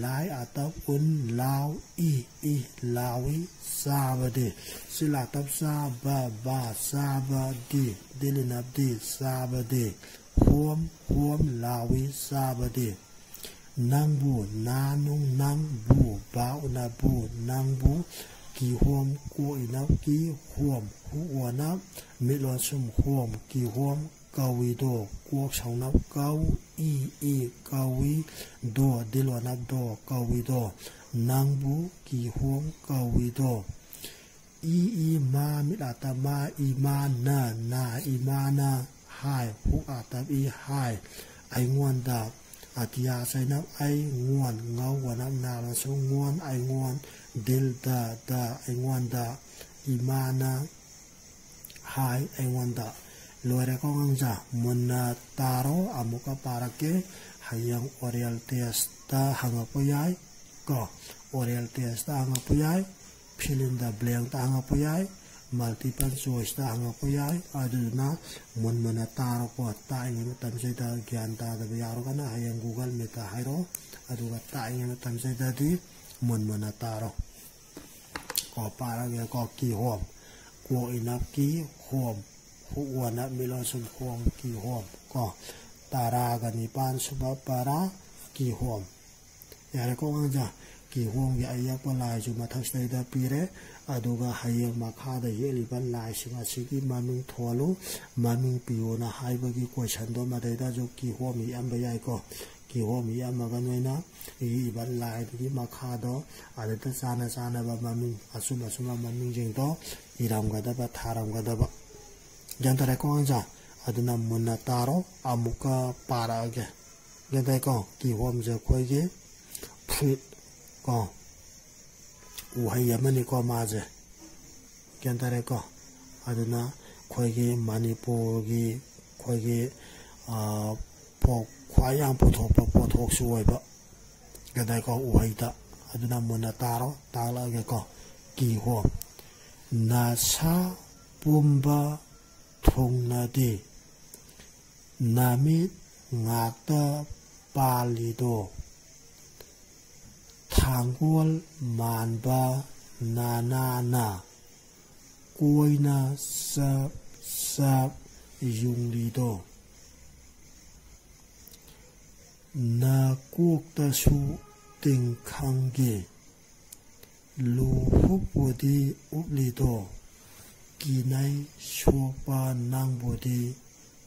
ꯂꯥꯏ ꯑꯥꯇꯞ ꯎꯟ ꯂꯥꯎ, ꯏ, ꯏ ꯂꯥꯎꯏ꯫ ꯆꯥꯕꯗꯤ꯫ ꯆꯤꯜ ꯑꯥꯇꯞ ꯆꯥ, ꯕ, ꯕꯥ, ꯆꯥꯕꯗꯤ꯫ ꯗꯤꯜ ꯏꯅꯞ ꯗꯤ, ꯆꯥꯕꯗꯤ꯫ ꯍꯣꯝ, ꯍꯣꯝ ꯂꯥꯎꯏ꯫ ꯆꯥꯕꯗꯤ꯫ ꯅꯪꯕꯨ, ꯅꯥ ꯅꯨꯡ ꯅꯪ, ꯕꯨ, ꯕꯥ ꯎꯅ ꯕꯨ, ꯅꯪꯕꯨ꯫ ꯀꯤꯍꯣꯝ, ꯀꯣꯛ ꯏꯅꯞ ꯀꯤ, ꯍꯣꯝ, ꯍꯨꯛ ꯋꯥꯅ ꯃꯤꯠ ꯂꯣꯟꯁꯨꯝ ꯍꯣꯝ, ꯀꯤꯍꯣꯝ ꯀꯧꯏꯗꯣ꯫ ꯀꯣꯛ ꯁꯧꯅꯞ ꯀꯧ, ꯏ, ꯏ ꯀꯧꯏ꯫ ꯗꯣ, ꯗꯤꯜ ꯂꯣꯟꯅꯞ ꯗꯣ, ꯀꯧꯏꯗꯣ꯫ ꯅꯪꯕꯨ ꯀꯤꯍꯣꯝ ꯀꯧꯏꯗꯣ꯫ ꯏ, ꯏ, ꯃꯥ, ꯃꯤꯠ ꯑꯥꯇꯞ ꯃꯥ, ꯏꯃꯥꯅ, ꯅꯥ, ꯏꯃꯥꯅ ꯍꯥꯏ, ꯍꯨꯛ ꯑꯥꯇꯞ ꯏ ꯍꯥꯏ꯫ ꯑꯩꯉꯣꯟꯗ꯫ ꯑꯇꯤꯌꯥ ꯆꯩꯅꯞ ꯑꯩ, ꯉꯣꯟ, ꯉꯧ ꯋꯥꯅꯞ ꯅꯥ ꯂꯣꯟꯁꯨꯝ ꯉꯣꯟ, ꯑꯩꯉꯣꯟ꯫ ꯗꯤꯜ ꯗ, ꯗ, ꯑꯩꯉꯣꯟꯗ꯫ ꯏꯃꯥꯅ ꯍꯥꯏ ꯑꯩꯉꯣꯟꯗ꯫ ꯂꯣꯏꯔꯦꯀꯣ ꯑꯉꯥꯡꯁꯥ? ꯃꯨꯟꯅ ꯇꯥꯔꯣ, ꯑꯃꯨꯛꯀ ꯄꯥꯔꯛꯀꯦ꯫ ꯍꯌꯦꯡ oral test ꯇ ꯍꯪꯉꯛꯄ ꯌꯥꯏ ꯀꯣ, oral test ꯇ ꯍꯪꯉꯛꯄ ꯌꯥꯏ, fill in the blank ꯇ ꯍꯪꯉꯛꯄ ꯌꯥꯏ, multiple choice ꯇ ꯍꯪꯉꯛꯄ ꯌꯥꯏ꯫ ꯑꯗꯨꯗꯨꯅ ꯃꯨꯟ ꯃꯨꯟꯅ ꯇꯥꯔꯣꯀꯣ꯫ ꯇꯥꯛꯏꯉꯩ ꯃꯇꯝꯁꯤꯗ ꯒ꯭ꯌꯥꯟ ꯇꯥꯗꯕ ꯌꯥꯎꯔꯒꯅ ꯍꯌꯦꯡ Google Meet ꯇ ꯍꯥꯏꯔꯛꯑꯣ꯫ ꯑꯗꯨꯒ ꯇꯥꯛꯏꯉꯩ ꯃꯇꯝꯁꯤꯗꯗꯤ ꯃꯨꯟ ꯃꯨꯟꯅ ꯇꯥꯔꯣ꯫ ꯀꯣ, ꯄꯥꯔꯒꯦꯀꯣ꯫ ꯀꯤꯍꯣꯝ꯫ ꯀꯣꯛ ꯏꯅꯞ ꯀꯤ, ꯍꯣꯝ꯫ ꯍꯨꯛ ꯋꯥꯅ ꯃꯤꯠ ꯂꯣꯟꯁꯨꯝ ꯍꯣꯝ, ꯀꯤꯍꯣꯝ ꯀꯣ꯫ ꯇꯔꯥꯒ ꯅꯤꯄꯥꯟ ꯁꯨꯕ ꯄꯔꯥ, ꯀꯤꯍꯣꯝ꯫ ꯌꯥꯔꯦꯀꯣ ꯑꯉꯥꯡꯁꯥ? ꯀꯤꯍꯣꯝꯒꯤ ꯑꯌꯦꯛꯄ ꯂꯥꯏꯁꯨ ꯃꯊꯛꯁꯤꯗꯩꯗ ꯄꯤꯔꯦ꯫ ꯑꯗꯨꯒ ꯍꯌꯦꯡ ꯃꯈꯥꯗ ꯌꯦꯛꯂꯤꯕ ꯂꯥꯏꯁꯤꯡ ꯑꯁꯤꯒꯤ ꯃꯃꯤꯡ ꯊꯣꯜꯂꯨ, ꯃꯃꯤꯡ ꯄꯤꯌꯣꯅ ꯍꯥꯏꯕꯒꯤ ꯀꯣꯏꯁꯟꯗꯣ ꯃꯗꯩꯗꯁꯨ ꯀꯤꯍꯣꯝ ꯌꯦꯛꯑꯝꯕ ꯌꯥꯏꯀꯣ꯫ ꯀꯤꯍꯣꯝ ꯌꯦꯛꯑꯝꯃꯒ ꯅꯣꯏꯅ ꯌꯦꯛꯏꯕ ꯂꯥꯏꯗꯨꯒꯤ ꯃꯈꯥꯗꯣ ꯑꯗꯨꯗ ꯆꯥꯅ ꯆꯥꯅꯕ ꯃꯃꯤꯡ, ꯑꯆꯨꯝ ꯑꯆꯨꯝꯕ ꯃꯃꯤꯡꯁꯤꯡꯗꯣ ꯏꯔꯝꯒꯗꯕ, ꯊꯥꯔꯝꯒꯗꯕ꯫ ꯒ꯭ꯌꯥꯟ ꯇꯥꯔꯦꯀꯣ ꯑꯉꯥꯡꯁꯥ? ꯑꯗꯨꯅ ꯃꯨꯟꯅ ꯇꯥꯔꯣ, ꯑꯃꯨꯛꯀ ꯄꯥꯔꯛꯑꯒꯦ꯫ ꯒ꯭ꯌꯥꯟ ꯇꯥꯏꯀꯣ? ꯀꯤꯍꯣꯝꯁꯦ ꯑꯩꯈꯣꯏꯒꯤ ꯐ꯭ꯔꯨꯏꯠ ꯀꯣ, ꯎꯍꯩ ꯑꯃꯅꯤꯀꯣ ꯃꯥꯁꯦ꯫ ꯒ꯭ꯌꯥꯟ ꯇꯥꯔꯦꯀꯣ? ꯑꯗꯨꯅ ꯑꯩꯈꯣꯏꯒꯤ ꯃꯅꯤꯄꯨꯔꯒꯤ ꯑꯩꯈꯣꯏꯒꯤ, ꯑꯥ, ꯄꯣ-, ꯈ꯭ꯋꯥꯏ ꯌꯥꯝ ꯄꯨꯊꯣꯛꯄ ꯄꯣꯠꯊꯣꯛꯁꯨ ꯑꯣꯏꯕ꯫ ꯒ꯭ꯌꯥꯟ ꯇꯥꯏꯀꯣ? ꯎꯍꯩꯗ꯫ ꯑꯗꯨꯅ ꯃꯨꯟꯅ ꯇꯥꯔꯣ, ꯇꯥꯛꯂꯛꯑꯒꯦꯀꯣ꯫ ꯀꯤꯍꯣꯝ꯫ ꯅꯁꯥ ꯄꯨꯝꯕ ꯊꯨꯡꯅꯗꯦ, ꯅꯃꯤꯠ ꯉꯥꯛꯇ ꯄꯥꯜꯂꯤꯗꯣ꯫ ꯊꯥꯡꯒꯣꯜ ꯃꯥꯟꯕ ꯅꯅꯥꯅ ꯀꯣꯏꯅ ꯆꯞ ꯆꯞ ꯌꯨꯡꯂꯤꯗꯣ꯫ ꯅꯀꯣꯛꯇꯁꯨ ꯇꯤꯡꯈꯪꯒꯤ ꯂꯨꯍꯨꯞꯄꯨꯗꯤ ꯎꯞꯂꯤꯗꯣ꯫ ꯀꯤꯅꯩ ꯁꯣꯛꯄ ꯅꯪꯕꯨꯗꯤ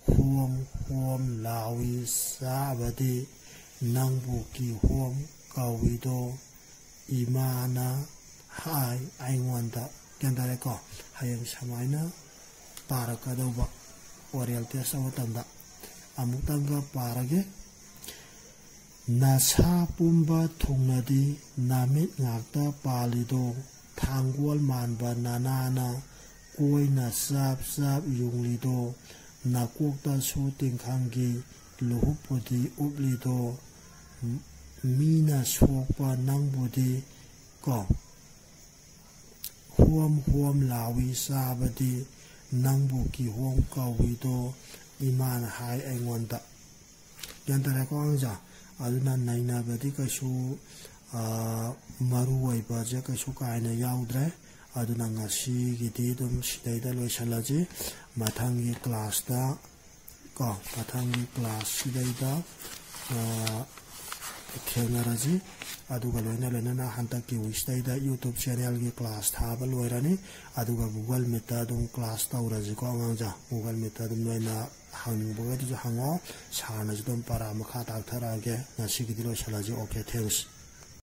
ꯍꯣꯝ ꯍꯣꯝ ꯂꯥꯎꯏ ꯆꯥꯕꯗꯤ ꯅꯪꯕꯨ ꯀꯤꯍꯣꯝ ꯀꯧꯏꯗꯣ꯫ ꯏꯃꯥꯅ ꯍꯥꯏ ꯑꯩꯉꯣꯟꯗ꯫ ꯒ꯭ꯌꯥꯟ ꯇꯥꯔꯦꯀꯣ? ꯍꯌꯦꯡ ꯁꯨꯃꯥꯏꯅ ꯄꯥꯔꯛꯀꯗꯧꯕ oral test ꯇꯧꯕ ꯃꯇꯝꯗ꯫ ꯑꯃꯨꯛꯇꯪꯒ ꯄꯥꯔꯒꯦ꯫ ꯅꯁꯥ ꯄꯨꯝꯕ ꯊꯨꯡꯅꯗꯤ ꯅꯃꯤꯠ ꯉꯥꯛꯇ ꯄꯥꯜꯂꯤꯗꯣ꯫ ꯊꯥꯡꯒꯣꯜ ꯃꯥꯟꯕ ꯅꯅꯥꯅ ꯀꯣꯏꯅ ꯆꯞ ꯆꯞ ꯌꯨꯡꯂꯤꯗꯣ꯫ ꯅꯀꯣꯛꯇꯁꯨ ꯇꯤꯡꯈꯪꯒꯤ ꯂꯨꯍꯨꯞꯄꯨꯗꯤ ꯎꯞꯂꯤꯗꯣ꯫ ꯃꯤꯅ ꯁꯣꯛꯄ ꯅꯪꯕꯨꯗꯤ ꯀꯣ ꯍꯣꯝ ꯍꯣꯝ ꯂꯥꯎꯏ ꯆꯥꯕꯗꯤ ꯅꯪꯕꯨ ꯀꯤꯍꯣꯝ ꯀꯧꯏꯗꯣ ꯏꯃꯥꯅ ꯍꯥꯏ ꯑꯩꯉꯣꯟꯗ꯫ ꯒ꯭ꯌꯥꯟ ꯇꯥꯔꯦꯀꯣ ꯑꯉꯥꯡꯁꯥ? ꯑꯗꯨꯅ ꯅꯩꯅꯕꯗꯤ ꯀꯩꯁꯨ, ꯑꯥ, ꯃꯔꯨ ꯑꯣꯏꯕꯁꯦ ꯀꯩꯁꯨ ꯀꯥ ꯍꯦꯟꯅ ꯌꯥꯎꯗ꯭ꯔꯦ꯫ ꯑꯗꯨꯅ ꯉꯁꯤꯒꯤꯗꯤ ꯑꯗꯨꯝ ꯁꯤꯗꯩꯗ ꯂꯣꯏꯁꯤꯜꯂꯁꯤ꯫ ꯃꯊꯪꯒꯤ class ꯇ ꯀꯣ, ꯃꯊꯪꯒꯤ class ꯁꯤꯗꯩꯗ, ꯑꯥ, ꯊꯦꯡꯅꯔꯁꯤ꯫ ꯑꯗꯨꯒ ꯂꯣꯏꯅ ꯂꯣꯏꯅꯅ ꯍꯟꯗꯛꯀꯤ ꯋꯤꯛꯁꯤꯗꯩꯗ YouTube ꯆꯦꯅꯦꯜꯒꯤ ꯀ꯭ꯂꯥꯁ ꯊꯥꯕ ꯂꯣꯏꯔꯅꯤ꯫ ꯑꯗꯨꯒ Google Meetꯇ ꯑꯗꯨꯝ ꯀ꯭ꯂꯥꯁ ꯇꯧꯔꯁꯤꯀꯣ ꯑꯉꯥꯡꯁꯦ꯫ Google Meetꯇ ꯑꯗꯨꯝ ꯅꯣꯏꯅ ꯍꯪꯅꯤꯡꯕꯈꯩꯗꯨꯁꯨ ꯍꯪꯉꯣ꯫ ꯁꯥꯔꯅꯁꯨ ꯑꯗꯨꯝ ꯄꯔꯥ ꯃꯈꯥ ꯇꯥꯛꯊꯔꯛꯑꯒꯦ꯫ ꯉꯁꯤꯒꯤꯗꯤ ꯂꯣꯏꯁꯤꯜꯂꯁꯤ꯫ Okay, thanks꯫